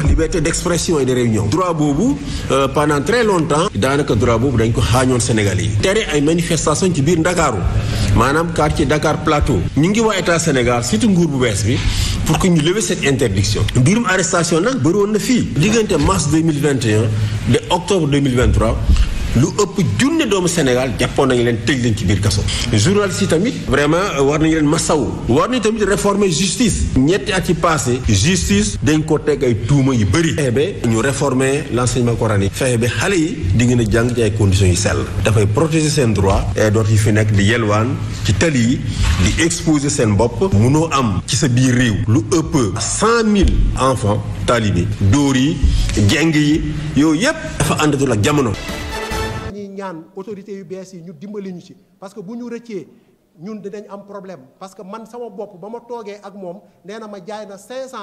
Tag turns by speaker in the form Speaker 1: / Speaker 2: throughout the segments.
Speaker 1: liberté d'expression et de réunion droit boobu pendant très longtemps daanaka droit boobu dañ ko xaañoon Sénégalais yi tere ay manifestation ci biir Ndakaaru maanaam quartier Dakar Plateau ñu ngi waa état Sénégal surtout nguur bu bees bi pour que ñu lever cette interdiction mbirum arrestation nag bëri woon na fii diggante mars 2021 de octobre 2023 lu ëpp junne doomu Sénégal jàppoon nañu leen tëj leen ci biir kaso journaliste yi tamit vraiment war nañu leen masawu war nañu tamit réformer justice ñetti at yi passé justice dañ ko teg ay tuuma yu bëri fexe ba ñu réformer l'enseignement coranique fexe ba xale yi di ngeen a jàng ci ay conditions yu sell dafay protéger seen droit et doot yi fi nekk di yelwaan ci tali yi di exposer seen bopp munoo am ci sa biir réew lu ëpp 100 000 enfants talibé dóor yi jeng yi yooyu yépp dafa àndatul ak jamono.
Speaker 2: ñaan autorités yu bees yi ñu dimbali ñu ci parce que bu ñu rëccee ñun dinañ am problème parce que man sama bopp ba ma toogee ak moom nee na ma jaay na 500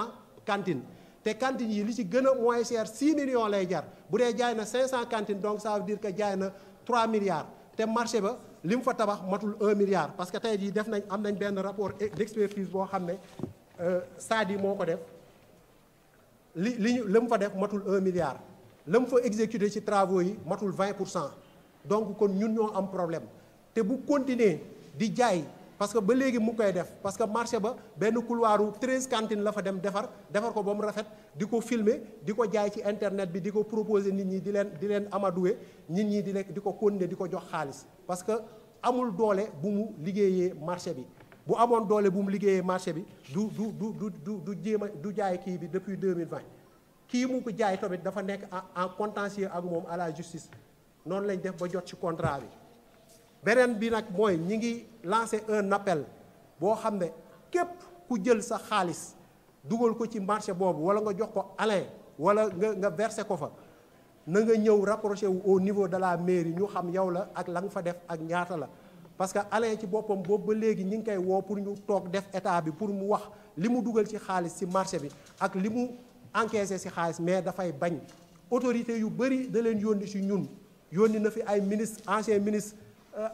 Speaker 2: cantines te cantines yi li ci gën a moins cher 6 millions lay jar bu dee jaay na 500 cantines donc ça veut dire que jaay na 3 milliards te marché ba li mu fa tabax matul 1 milliard parce que tey jii def nañ am nañ benn rapport d'expertise boo xam ne Sadi moo ko def li mu fa def matul 1 milliard la mu fa exécuté ci travaux yi matul 20%. donc kon ñun ñoo am problème te bu continuer di jaay parce que ba léegi mu koy def parce que marché ba benn couloiru 13 cantines la fa dem defar ko ba mu rafet di ko filmer di ko jaay ci internet bi di ko proposer nit ñi di leen amadouer nit ñi di ko continuer di ko jox xaalis parce que amul doole bu mu liggéeyee marché bi bu amoon doole bu mu liggéeyee marché bi du jéem a du jaay kii bi depuis 2020 kii mu ko jaay tamit dafa nekk en contentieux ak moom à la justice noonu lañ def ba jot ci contrat bi beneen bi nag mooy ñi ngi lancer un appel boo xam ne képp ku jël sa xaalis dugal ko ci marché boobu wala nga jox ko Alain wala nga verser ko fa na nga ñëw rapproché wu au niveau de la mairie ñu xam yow la ak la nga fa def ak ñaata la parce que Alain ci boppam boobu ba léegi ñi ngi koy woo pour ñu toog def état bi pour mu wax li mu dugal ci xaalis ci marché bi ak li mu encaissé ci xaalis mais dafay bañ autorité yu bëri da leen yónni ci ñun yónni na fi ay ministre ancien ministre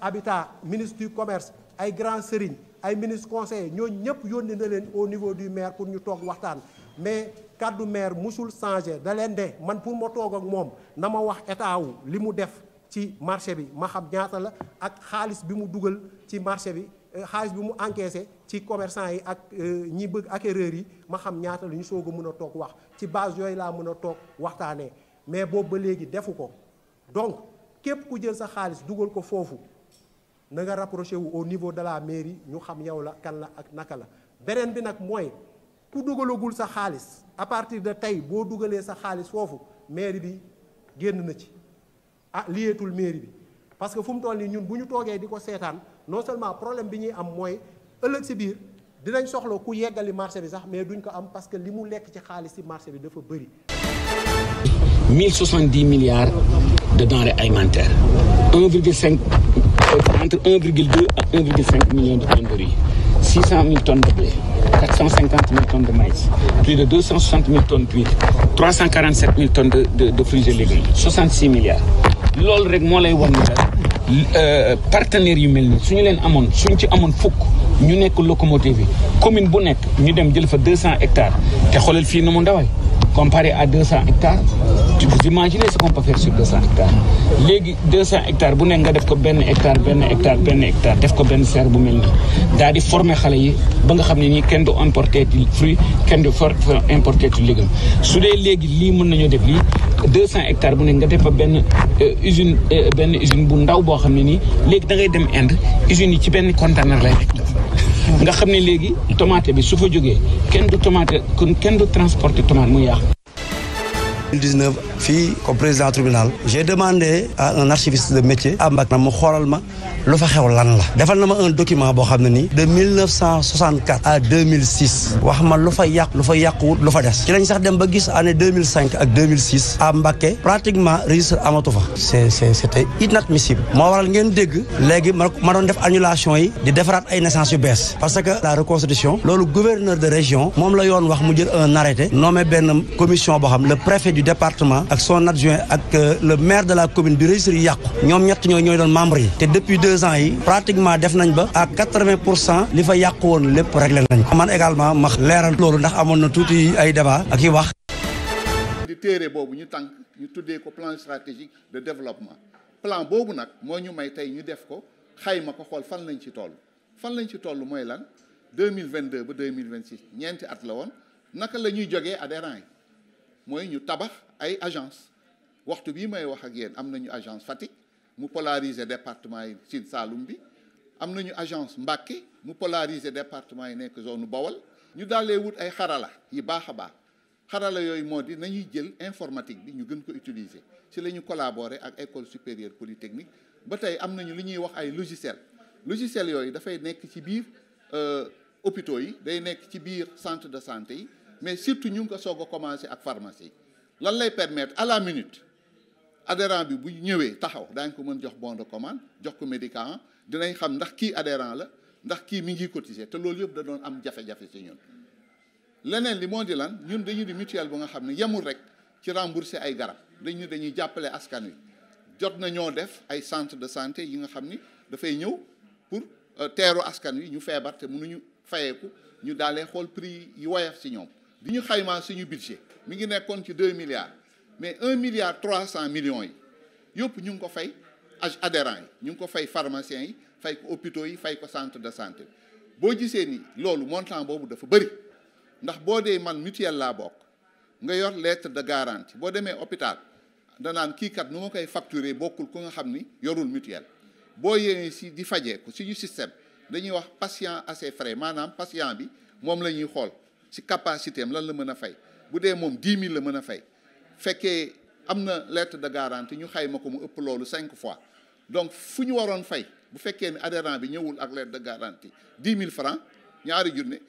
Speaker 2: habitat ministre du commerce ay grand sëriñ ay ministre conseiller ñooñu ñëpp yónni na leen au niveau du maire pour ñu toog waxtaan mais kaddu maire musul changé da leen de man pour ma toog ak moom na ma wax état wu li mu def ci marché bi ma xam ñaata la ak xaalis bi mu dugal ci marché bi xaalis bi mu encaissé ci commerçant yi ak ñi bëgg acquéreurs yi ma xam ñaata la ñu soog a mën a toog wax ci base yooyu laa mën a toog waxtaanee mais boobu ba léegi defu ko donc képp ku jël sa xaalis dugal ko foofu na nga rapproché wu au niveau de la mairie ñu xam yow la kan la ak naka la beneen bi nag mooy ku dugalagul sa xaalis à partir de tey boo dugalee sa xaalis foofu mairie bi génn na ci liyeetul mairie bi parce que fu mu toll nii ñun bu ñu toogee di ko seetaan non seulement problème bi ñuy am mooy ëllëg si biir dinañ soxla ku yeggali marché bi sax mais duñ ko am parce que li mu lekk ci xaalis ci marché bi dafa bëri.
Speaker 3: 1070 milliards de denrées alimentaires 1,5 entre 1,2 ak 1,5 million de tonnes de riz 600 000 tonnes de blé 450 000 tonnes de maïs plus de 260 000 tonnes d'huile 347 000 tonnes de fruits et légumes 66 milliards loolu rek moo lay wan ni partenaires yu mel ni suñu leen amoon suñ ci amoon fukk ñu nekk locomotive yi commune bu nekk ñu dem jël fa 200 hectares te xoolal fii na mu ndawal comparé à 200 hectares vous imaginez ce qu'on peut faire sur 200 hectares léegi 200 hectares bu nekk nga def ko benn hectare def ko benn serre bu mel nii daal di former xale yi ba nga xam ne nii kenn du importer ci fruit kenn du importer ci légume su dee léegi lii mën nañoo def lii 200 hectares bu nekk nga def fa benn usine bu ndaw boo xam ne nii léegi da ngay dem Inde usines yi ci benn conteneur lay nekk nga xam ne léegi tomate bi su fa jógee kenn du transporter tomate mu yàqu.
Speaker 4: 2019 fii comme président tribunal j'ai demandé à un archiviste de métier à Mbacké na mu xoolal ma lu fa xew lan la defal na ma un document boo xam ne nii de 1964 à 2006 wax ma lu fa yàquwut lu fa des ci lañ sax dem ba gis année 2005 ak 2006 à Mbacké pratiquement registre amatu fa c'était inadmissible moo waral ngeen dégg léegi ma doon def annulation yi di defaraat ay naissances yu bees parce que la reconstitution loolu gouverneur de région moom la yoon wax mu jël un arrêté nommé benn commission boo xam le préfet du département ak son adjoint ak le maire de la commune bi registre yi yàqu ñoom ñett ñooy doon membre yi te depuis 2 ans yi pratiquement def nañ ba à 80% li fa yàqu woon lépp réglé nañ man également ma leeral loolu ndax amoon na tuuti ay débat ak yi wax
Speaker 5: ci téere boobu ñu tànk ñu tuddee ko plan stratégique de développement plan boobu nag moo ñu may tey ñu def ko xayma ko xool fan lañ ci toll mooy lan 2022 ba 2026 ñeenti at la woon naka la ñuy jógee adhérents yi mooy ñu tabax ay agence waxtu bii may wax ak yéen am nañu agence Fatick mu polariser département yi Sine Saloum bi am nañu agence Mbacké mu polariser département yi nekk zone Bawol ñu daalee wut ay xarala yi baax a baax xarala yooyu moo di nañuy jël informatique bi ñu gën ko utiliser ci la ñu collaborer ak école supérieure polytechnique ba tey am nañu li ñuy wax ay logiciel yooyu dafay nekk ci biir hôpitaux yi day nekk ci biir centre de santé yi mais surtout ñu ngi ko soog a commencer ak pharmacie lan lay permettre à la minute adhérent bi bu ñëwee taxaw daañ ko mën jox bon de commande jox ko médicament dinañ xam ndax kii adhérent la ndax kii mi ngi cotiser te loolu yëpp da doon am jafe-jafe ci ñun. leneen li moo di lan ñun dañu di mutuelle bu nga xam ne yemul rek ci rembourser ay garab dañuy jàppale askan wi jot na ñoo def ay centre de santé yi nga xam ni dafay ñëw pour teeru askan wi ñu feebar te mënuñu fayeeku ñu daalee xool prix yi woyof ci ñoom. di ñu xaymaa suñu budget mi ngi nekkoon ci 2 milliards mais 1 milliard 300 millions yi yëpp ñu ngi ko fay adhérents yi ñu ngi ko fay pharmaciens yi fay ko hôpitaux yi fay ko centre de santé boo gisee ni loolu montant boobu dafa bëri ndax boo dee man mutuelle laa bokk nga yor lettre de garantie boo demee hôpital danaan kii kat nu ma koy facturer bokkul ku nga xam ni yorul mutuelle boo yéene si di fajee ko suñu système dañuy wax patient à ses frais maanaam patient bi moom la ñuy xool ci capacité am lan la mën a fay bu dee moom 10 000 la mën a fay fekkee am na lettre de garantie ñu xayma ko mu ëpp loolu 5 fois donc fu ñu waroon fay bu fekkee ne adhérent bi ñëwul ak lettre de garantie 10 000 francs ñaari junne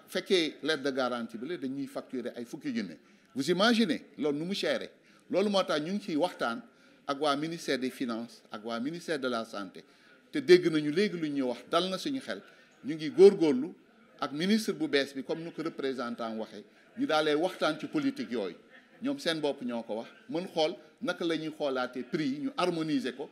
Speaker 5: fekkee lettre de garantie bi la dañuy facturer ay fukki junne vous imaginez loolu nu mu chéré loolu moo tax ñu ngi ciy waxtaan ak waa ministère des finances ak waa ministère de la santé te dégg nañu léegi lu ñuy wax dal na suñu xel ñu ngi góorgóorlu ak ministre bu bees bi comme nu ko représentant waxee ñu daalee waxtaan ci politique yooyu ñoom seen bopp ñoo ko wax mën xool naka la ñuy xoolaatee prix yi ñu harmoniser ko